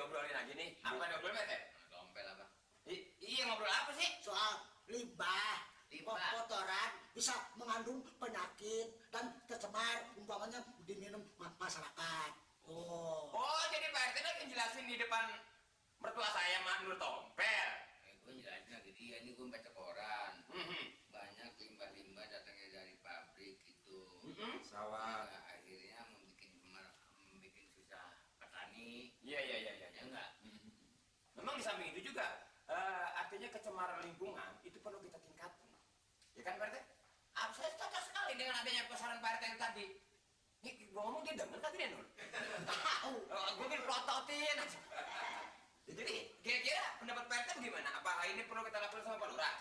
diobrolin aja nih. Apa diobrolin, Pak? Dompet apa? Iya, ngobrol apa sih? Soal limbah, kotoran bisa mengandung penyakit dan tercemar umpamanya diminum masyarakat. Oh, jadi Pak RT lagi jelasin di depan mertua saya Mak Nur Tompel. Gue jelasin lagi dia ini gue baca koran. Banyak limbah-limbah datangnya dari pabrik gitu. Sawah. Nah, akhirnya membuat susah petani. Iya. Ya enggak. Memang di samping itu juga artinya kecemaran lingkungan itu perlu kita tingkatin. Ya kan Pak RT? Saya cocok sekali dengan adanya pesanan Pak RT yang tadi. Nih, gua ngomong dia denger kagak dia, Nur? Tahu. Gua ingin prototin aja. Jadi, kira-kira pendapat Pak RT gimana? Apa ini perlu kita lakukan sama Pak Lurah?